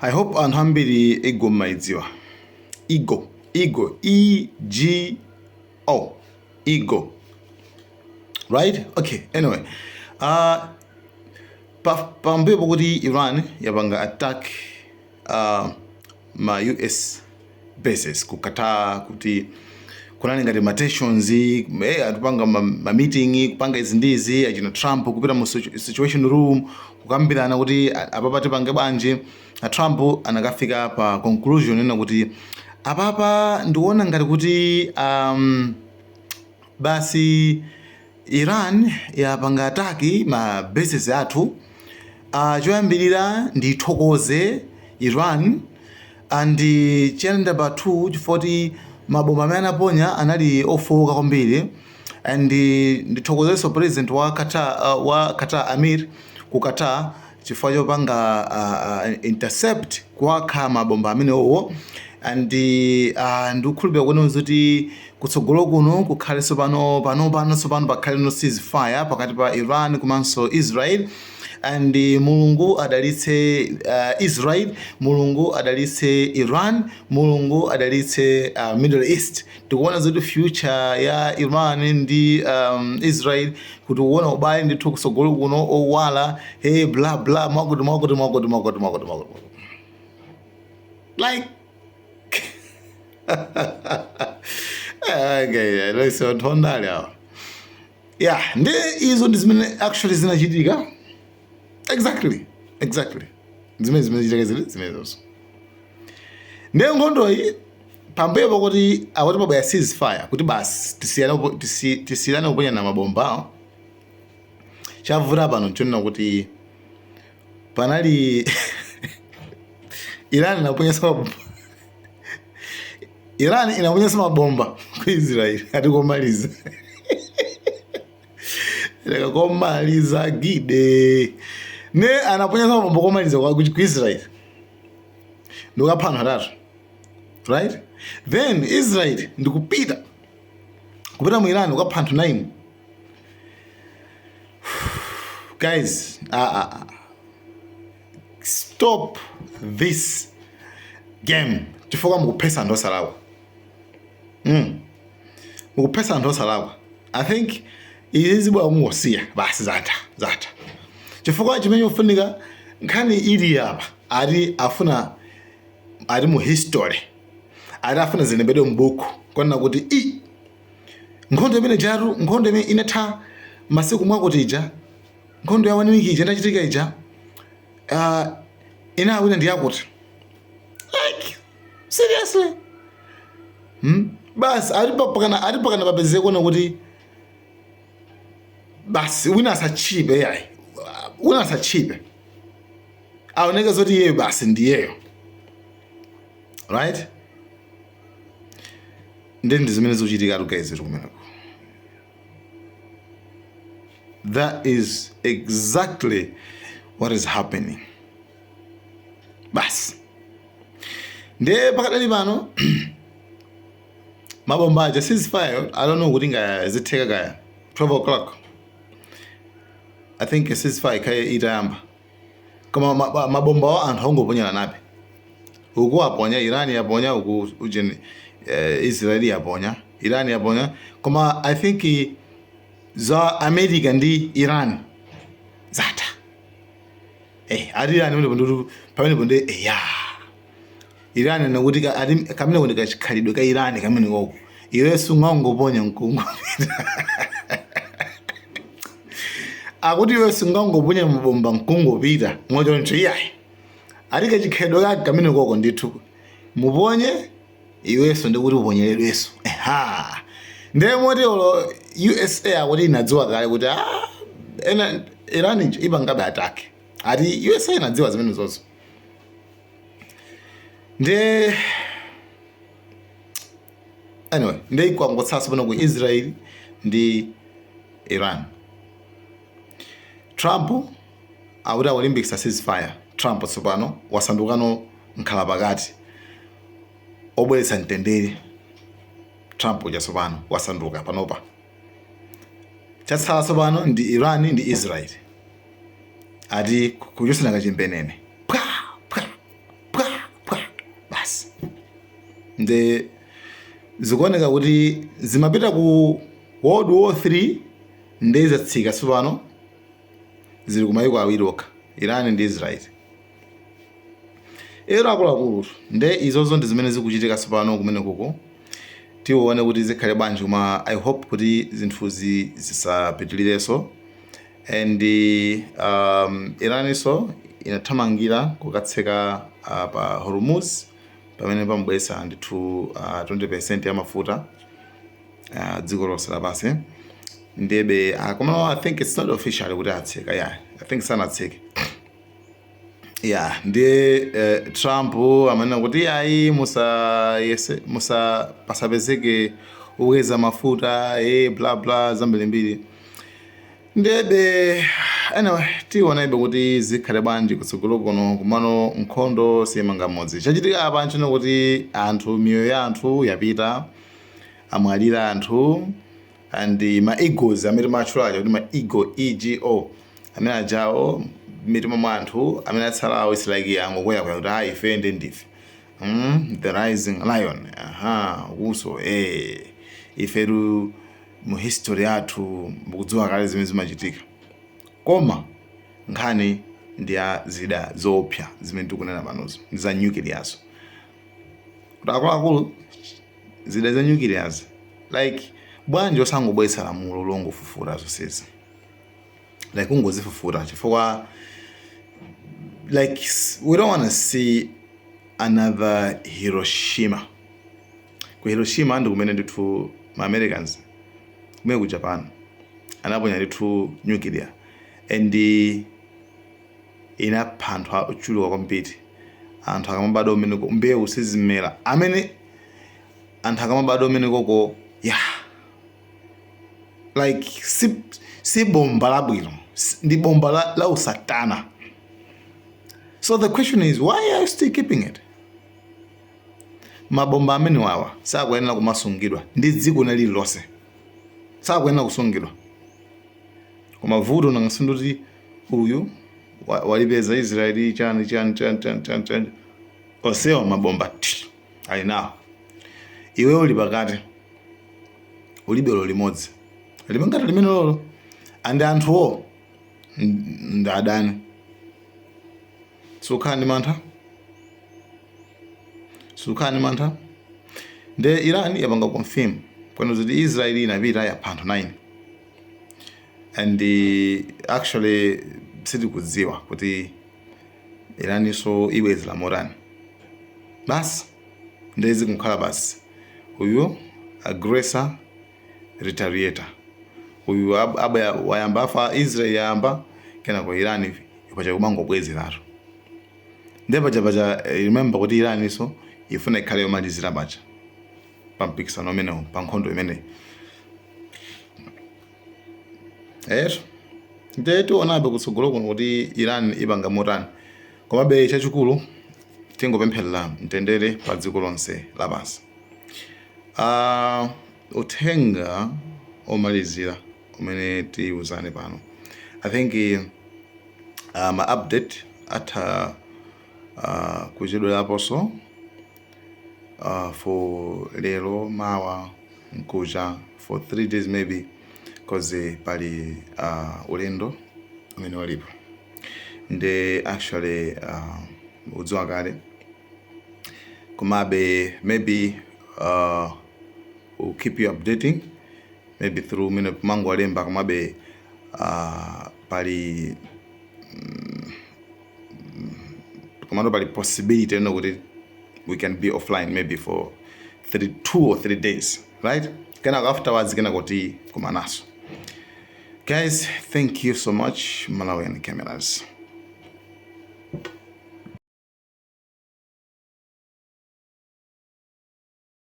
I hope anthu ambiri ego mmaidziwa. Ego, ego, E G O, ego, right? Okay, anyway, pambuyo pokuti Iran yapanga attack ma US bases ku Qatar, kuti kunali ngati ma tensions, atupanga ma meeting, kupanga izi ndi izi, achina Trump kupita mu situation room kukambirana kuti apapa tipange bwanji. A Trump anakafika pa conclusion ina kuti apapa ndikuona ngati kuti basi Iran yapanga attack ma bases athu. Choyambirira ndithokoze Iran and cha number 2 chifukwa mabomba amene anaponya anali ofowoka kwambiri, and ndithokozenso president wa Qatar, Amir ku Qatar, chifukwa chopanga intercept kuwakha mabomba amenewowo, and ndikukhulupirira kuona kuti kutsogolo kuno kukhalenso pano pano pano tsopano pakhale no ceasefire pakati pa Iran komanso Israel, and Mulungu adalitse Israel, Mulungu adalitse Iran, Mulungu adalitse Middle East. Tikuona zoti future ya Iran ndi Israel, kuti kuona ubale ndithu kutsogolo kuno owala, hey, bla bla, mwakuti mwakuti mwakuti mwakuti mwakuti mwakuti, like, okay, let's anthu andale awa. Yeah, ndi izo ndi zimene actually zinachitika, exactly zimene zinachitika zili zimenezozo. Ndiye nkhondoyi, pambuyo pakuti akuti pabwera ceasefire, kuti basi tisiyane kuponyana mabomba, chavuta pano nchonena kuti panali Iran inaponyesa mabomba, Iran inaponyesa mabomba ku Israel ati komaliza, leka komaliza gide ne anaponyesa mabomba komaliza ku Israel ndikapha anthu atatu, right? Then Israel ndikupita kupita mu Iran kukapha anthu 9. Guys, stop this game, chifukwa mukuphesa anthu osalakwa. Mukuphesa anthu osalakwa. I think izi zibwa kungosiya basi, zatha, zatha, chifukwa chimene chofunika nkhani ili apa, ati afuna ati mu history, ati afuna zilembedwe mbuku kwanena kuti i nkhondo imene jatu, nkhondo imene inatha masiku mwakuti ija, nkhondo ya one week ija inachitika ija, inawina ndi yakuti. Like, seriously? Basi ati pakana papezeke kuona kuti basi wina asachipe, yayi, wina asachipe, aoneke zoti iyeyo basi ndiyeyo, right? Ndi zimene zikuchitika, guys, kumeneko. That is exactly what is happening. Basi ndiye pakadali pano mabomba aja, ceasefire, I don't know kuti ngaya zitheka kaya 12 o'clock. I think ceasefire ikhale itayamba, koma mabomba wa anthu angoponyana nape. Uku aponya, Iran yaponya uku, ujeni, Israel yaponya, Iran yaponya, koma I think za America ndi Iran zatha. Ati Iran pamenepo nditu pamenepo ndi eya Iran nakuti ati kameneko ndi kachikhalidwe ka Iran kamene koko, iwe sungangoponya nkungopita, akuti iwe sungangoponya mabomba nkungopita mwachoncho, iyayi. Ati kachikhalidwe kake kamene koko ndithu, muponye iwenso ndikuti uponyeredwenso. Eha, ndiye moti olo USA akuti inadziwa kale kuti ena Iran ija ipangabe attack. Ati USA inadziwa zimene zozo. Ndiye anyway, ndiye kwangotsaso pano ku Israel ndi Iran. Trump akuti akulimbikitsa ceasefire. Trump tsopano wasandukano nkhala pakati obweretsa mtendere. Trump uja tsopano wasanduka panopa. Chatsala tsopano ndi Iran ndi Israel, ati kuchosana kachimbenene, pwa pwa. Nde zikuoneka kuti zimapita ku World War 3, nde zatsika tsopano, zili kumayiko awiri okha, Iran ndi Israel. Ero akuluakulu, nde izozo ndi zimene zikuchitika tsopano kumene kuko. Tione kuti zikhale bwanji, koma I hope kuti zinthuzi zisapitilirenso. And Iraninso inathamangira kukatseka pa Hormuz pamene pamabweretsa ndithu 20% ya mafuta dziko lonse lapansi. Ndebe koma I think it's not official kuti atseka. Yeah, I think sanatseke. Yeah, ndiye Trump amanena kuti ayi, musayese, musa pasapezeke ukweza mafuta, bla bla, zambirimbiri. Ndebe anyway, tionebe kuti zikhale bwanji kutsogolo kuno. Kumano nkhondo siyimanga mmodzi. Chachitika apa nchino kuti anthu, miyoyo ya anthu yapita, amwalira anthu, and ma egos amene timatchulacho kuti ma ego, ego amene ajawo mitima mwa anthu amene atsalawo, it's like angokweyakwera kuti ayi, ife ndi ndife the rising lion. Aha, kuso ifetu mu history yathu mukudziwa kale zimene zimachitika. Koma nkhani ndi ya zida zoopsa zimene tikunena panozo, ndi za nuclears, kuti akuluakulu, zida za nuclears, like bwanji osangobweretsa lamulo longofufuta zonsezi, like ungozifufuta, chifukwa like we don't want to see another Hiroshima. Ku Hiroshima ndi kumene ndithu ma Americans, kumene ku Japan anaponya ndithu nuclear and inapha anthu ochuluka kwambiri. Anthu akamabadwa umeneko, mbewu sizimera, amene anthu akamabadwa umenekoko. Yeah, like si bomba labwino, ndi bomba la usatana. So the question is, why are you still keeping it? Mabomba amene wawa sakuyenera kumasungidwa ndi dziko lililonse, sakuyenera kusungidwa. Koma vuto nangasinduti uyu walipeza Israeli, chani chani chani chani chani chani, onsewa mabomba ti ali nawo. Iwe uli pakati, ulibe lo limodzi limangati limene lolo, and anthuwo ndi adani. Sukhala ndi mantha, sukhala ndi mantha. Nde Iran yapanga confirm kweno kuti Israeli inapita, yapha anthu 9, and actually sitikudziwa kuti Iraninso ibwezera motani. Basi, ndezi kukhala basi, uyu aggressor, retaliator, uyu aba wayamba afa, Israel yayamba, kenako Iran ipacha kumangobwezeratu. Nde paja paja remember kuti Iran iso ifuna ikhale yomalizira paja pa mpikisano umenewu, pa nkhondo imeneyi. Ero nde tionabe kutsogolo kuno kuti Iran ipanga motani. Komabe chachikulu tingopempherera mtendere pa dziko lonse lapansi. Uthenga omalizira umene tiuzane pano, I think ma update atha kuchedweraponso for lero, mawa, mkucha, for 3 days maybe, 'cause pali ulendo umene walipo. Nde actually udziwa kale, komabe maybe we'll keep you updating, maybe through mene kumangowalemba. Komabe pali komano pali possibility ino kuti we can be offline maybe for 3, 2 or 3 days, right? Kenako afterwards, kenako kuti kumanaso. Guys, thank you so much. Malawian Cameras.